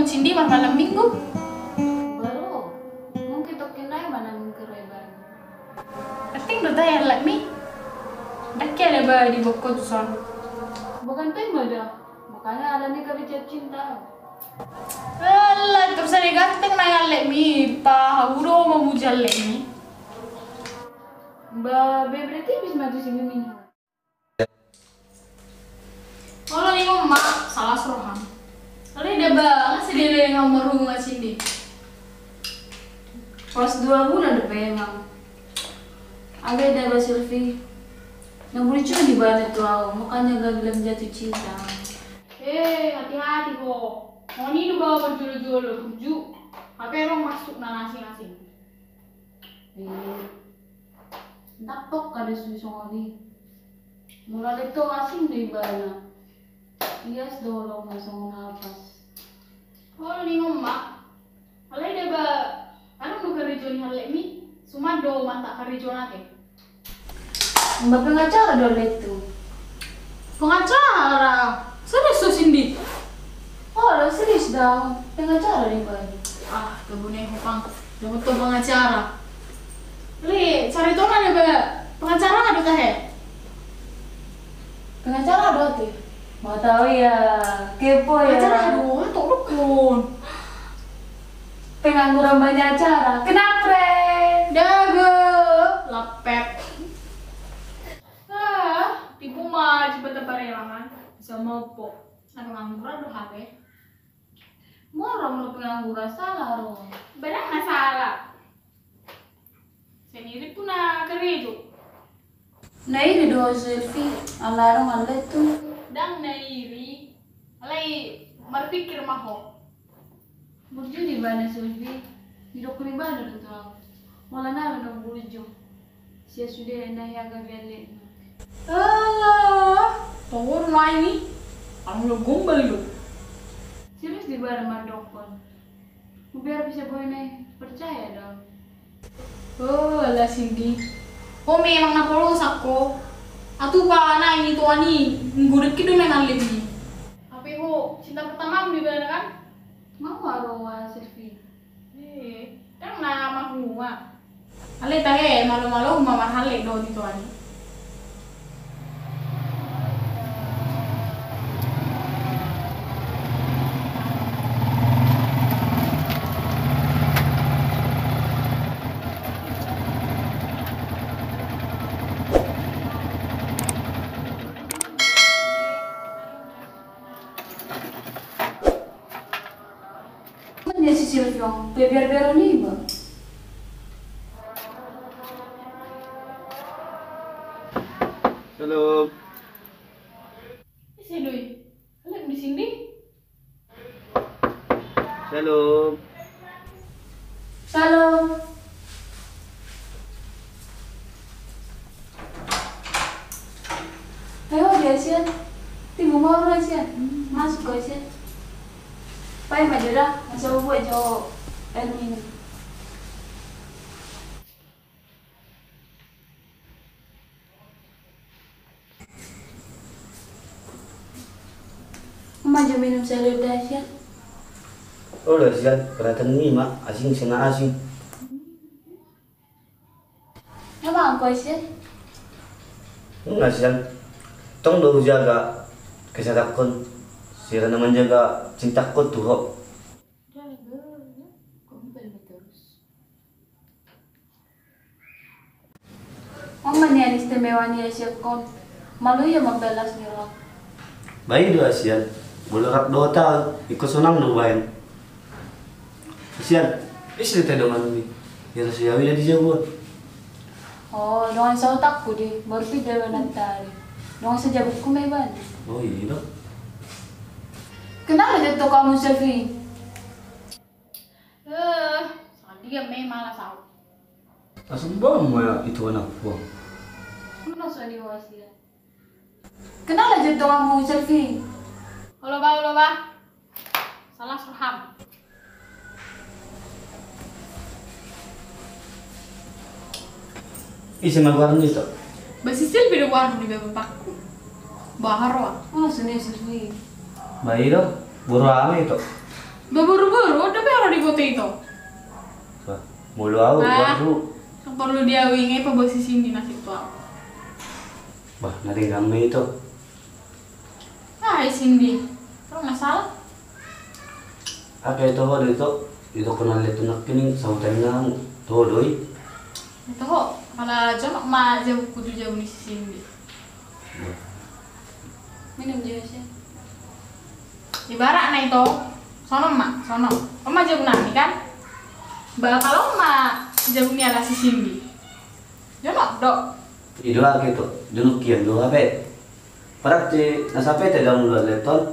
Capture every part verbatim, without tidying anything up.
Cindy, marmalam minggu. Baru, mungkin tokin nai mana minggu reban. Penting do tahe halak mi. Daki ada ba di bokko tu son. Bukan tema dah. Makanya ada nih kami jat cinta. Alah, terus ada ganteng nai halak mi. Pa, udah mau muji halak mi. Ba, be berarti bis maju sini mi. Olo, ningon ma, salas roham. Alai da ba, nga sediadia ningon marhubungan Cindy. Pas dua bulan da ba emang. Alai da ba Silvi. Na burju do ibana tu au, makanya gagal jatuh cinta. Eh, hati-hati ho. Ngoni do ba marjolo-jolo, burju. Hape adong masuk na asing-asing. Eh. Ndang pokka do sude songon i. Molo letong asing do ibana. Ias do holong na songon apas. Olo, ningon ma. Alai da ba, adong do karejo ni halak mi. Suman do mata karejo na ke. Ba pengacara do letong. Pengacara? Serius do Cindy? Olo, serius da, pengacara do ibana. Ah, kebune hopang. Dapat tu pengacara. Li, caritona do ba, pengacara do tahe. Pengacara do ate. Mau tahu ya, kepo ya. Pengacara do, tolong kon. Pengangguran banyak acara. Kenapa, Re? Dago, lapet. Ah, tipu ma jipata parelangan. Bisa mopo. Na pengangguran do hape. Molo pengangguran salah ro. Barang na salah. Sendiri pun na karejo. Na iri do ho Silvi, ala adong halak tu. Ndang na iri. Alai marpikir ma ho. Burju do ibana Silvi, didok ibana do tu au. Molo na adong burju. Sia sude na hea gabe halak. Alah, tongor nai ni. Ang lo gombal lo. Serius do ibana mandokkon. Biar bisa boi na percaya dong. Oh, ala Cindy. Ho memang na polos ho. Atu pa na ini tuan i, nggodek i do memang lebih. Hape ho, cinta pertamamu do ibana kan? Mau aro wa Silvi. Eh, kan na mahua. Alai tahe, malo-malo ma marhalak do di tuan i. Mana si Silvi on? Pe biar-biar on iba. Salam. Ise do i? Halak di sini. Salam. Salam. Ayo dia sian. Timu mau orang sian. Masuk kau sian. Pai ma jo da, asa hubuat jo air minum. Ima jo minum saluhut da sian. Olo sian, perhatian ni ma, asing sena asing. Ima angko sian. Nunga sian. Tong do hujaga kesehatanhon. Sira na manjaga cintakon tu ho. Jaga. Kok bisa terus? On ma nian istimewa ni Asia on. Malo ia mambalas ni roha. Baen do Asian. Molo rap dohot au, ingkon sonang do baen. Asian, ise do donganmi? Ia rasai au ia di jabu on. Oh, dongan sahutanku do i, baru pinda do nanti. Dongan sajabunku ma ibana. Oh, i do. Kenal aja tu kamu, Selvi. Eh, sangat diam, eh, malas au. Asa bang ma itu anak buang. Mana soni wasia? Kenal aja tu kamu, Selvi. Olo ba, olo ba. Salah paham. Ise ma goarna ito? Ba si Selvi do goarna, ba bapakku. Bahar wa. Mana soni Selvi? Ba i do, boru ami ito. Bah, boru-boru, on dope ro diboto, Ito. Bah, molo au, ah, boru. Ndang porlu di au inge, paboa si Sindi na sip tu au. Bah, na denggan ma i, Ito. Ah, i Sindi. Ndang na sala. Aha pe, toho do, Ito. Ito, hona leton nangkining sahuta ni namu. Toho do i. Toho, pala jonok ma jabungku tu jabu ni si Sindi. Bah. Minum jo, Sia. Ibaratna, Ito, songon on ma, songon on. On ma jabu nami, kan? Bah, pala on ma jabu ni ala si Sindi. Jonok do. I do, aha, Ito, jonok hian do, hape. Berarti na sapete do hamu do leton?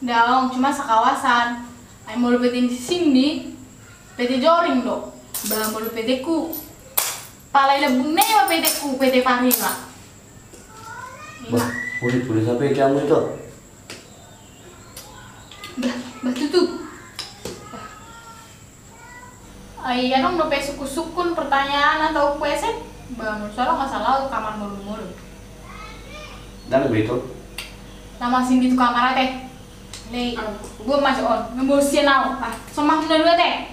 Daong, cuma sakawasan. Ai molo P T ni si Sindi, P T Joring do. Bah, molo P T ku, pala i lambung nai ma P T ku, P T Parima. Bah, ima. Uli-uli sapete hamu, Ito. Bah, bah, tutup. Bah. Ai, adong dope sungkun-sungkun pertanyaan atau kueson? Bah, molo so adong, asal au kamar molo-molo. Ndang be, Ito. Laho ma si Sindi tu kamar, ate. Lei. Buat ma jo on, ngembo sian au. Ah, so ma hamu na dua, ate.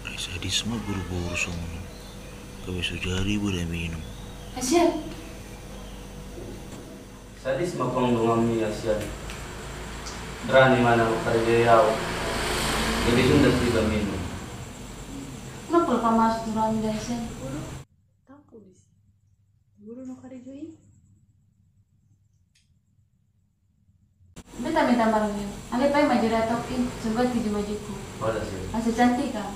Ai, sadis ma boru-boru songon on. Gabe so jadi bo da minum. Kasian. Sadis ma pangdonganmi, Asian. Berani ma na manghargai au. Jadi sundat iba minum. Kenapa lupa masuk tu ruang dia, Asian? Waduh, tampul di sini. Guru no karejo i. Beta minta maaf ya. Ale pai majo da tokin, coba tuju majuku. Hola, Asian. Asa cantik ka.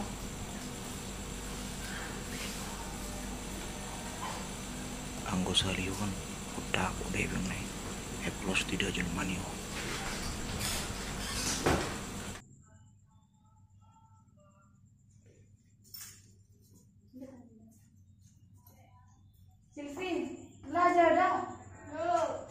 Anggo salihon, udah aku debeng nai. Eplos tidak jelma ni ho. Silvi, belajar da. Yo.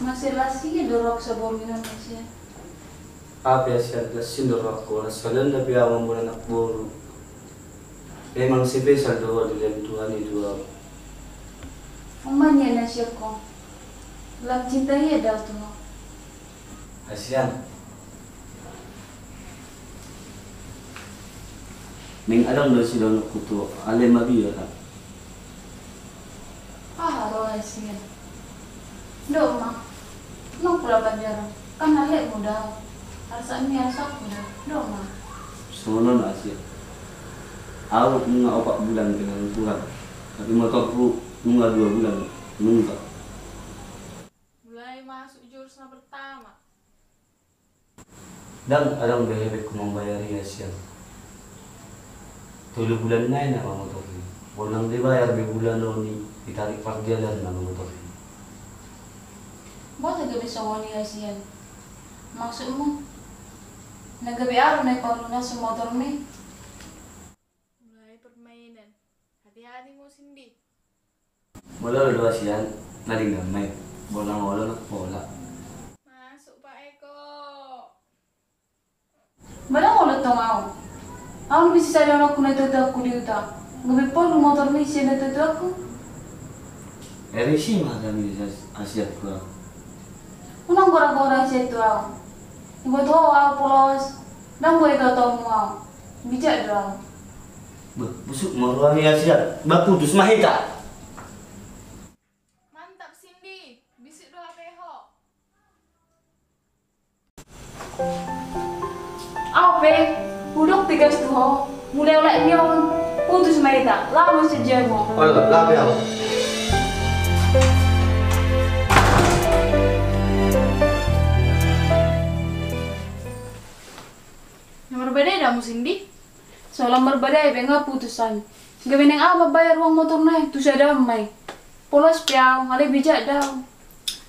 Masih las i do roha saborngin on, Asian. Hape Asian, las i do rohangku, las salelenna pe au mamboan anak boru. Memang spesial do ho dilehon Tuhan i tu au. Oman ia na sian ho. Lam cinta ia do au tu ho. Asian. Naeng adong do sidohononku tu ho, alai mabiar au. Aha ro, Asian? Dok ma. Nunga hula pajar. Kan alekmu do au. Arsak ni arsakku do. Dok ma. Songon on, Asian. Au nunga opat bulan pengangguran. Tapi motorhu nunga dua bulan nunggak. Mulai masuk jurus na pertama. Ndang adong be hepengku mambayar i, Asian. Tolu bulan nai nama motor i. Molo ndang dibayar be bulan on i, ditarik parjalanan nama motor i. Boha gabe songon i, Asian? Maksudmu? Na gabe aha do na dipalunas motormi? Mulai permainan. Hati-hati molo sindi. Molo olo do, Asian, na denggan ma i. Molo ndang olo, ndang pola. Masuk, Pak Eko. Ba ndang olo tong au. Au na bisi sidohononku na tuatuaku di huta. Gabe pola motormi sian na tuatuaku. Eri si ma hami, Asian, tu au. Unang gora-gora, Asian, tu au. Iboto ho au polos. Ndang boi totongmu au. Bijak do au. Beh, busuk ma rohami, Asian. Ba putus ma hita. Mantap, Sindi. Bisuk do hape ho. Au pe, hudok tegas tu ho. Mulai olat ni on, putus ma hita. Laho ma sian jabu. Olo, laho be au. Na marbadai do hamu, Sindi? Solang marbadai be, nga putus hami. Gabe naeng au mambayar uang motorna i, tu sada on ma i. Polos pe au, alai bijak do au.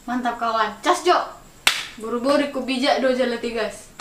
Mantap, kawan. Cas jo. Boru-boru ingkon bijak do jala tegas.